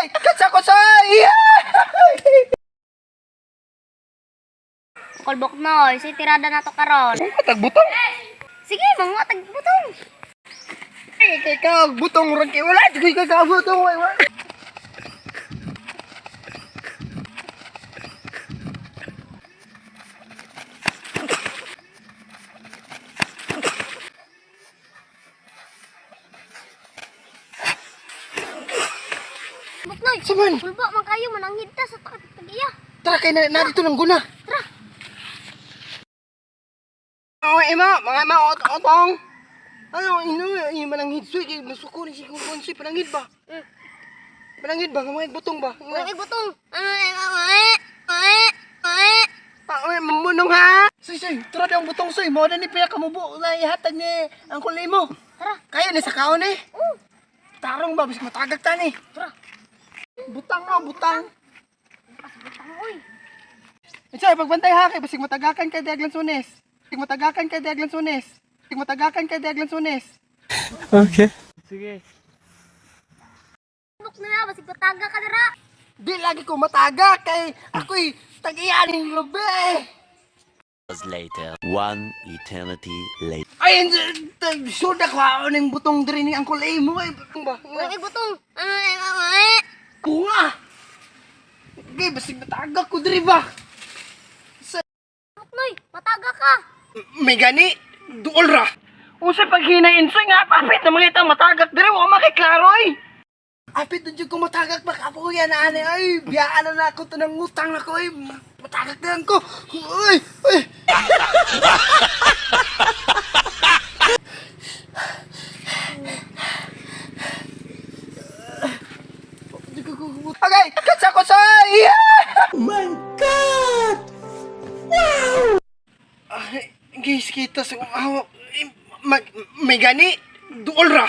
Okay, katsa ko say. Uncle Boknoy, si tirada na to karon. Tagbutong. Sige, manguha tag butong. Kay kay ka butong rang kay wala kay ka butong way wala. Boknoy, Saman. kulba man kayo mananghid ta sa tag-iya. Tara kay na narito nang guna. Tara. Oh, ima, mga ima otong. Ano ino imo manang hidsoy kay masuko ni si kung si pananghid ba? Pananghid ba nga mga butong ba? Mga butong. Eh, eh, eh. Ah, oy, mamunong ha. Soy, soy, tara daw ang butong soy. Mo na ni pila kamubo na ihatag ni ang kulay mo. Tara. Kayo ni sa kaon eh. Oh, Tarong ba bisag matagak ta ni. tara. Butang nga, butang. Pas butang oy. Itsa, pagbantay ha kay basig matagakan kay Daglan Sunes. Basig matagakan kay Daglan Sunes. Basig matagakan kay Daglan Sunes. Sige. Boknoy, ah, basig bataga ka dira. Di lagi ko mataga kay ako'y tag-iyaning lubi. Hours later, one eternity later. Ay, sure na ko ning butong diri ni ang kulay mo ay ba. Mga butong. Eh, eh. Kuha. Okay, basig matagak ko diri ba. Boknoy, mataga ka. May gani, duol ra. Unsa paghinay insoy nga apit na mga matagak diri wa makiklaro ay. Apit na jud ko matagak baka po yan ani ay biyaan na nako to ng utang nako ay matagak na lang ko. Ay, ay. Okay, katsa ko say. Oh my God! Wow! Ay, guys, kita sa awa. Mag, may gani, duol ra.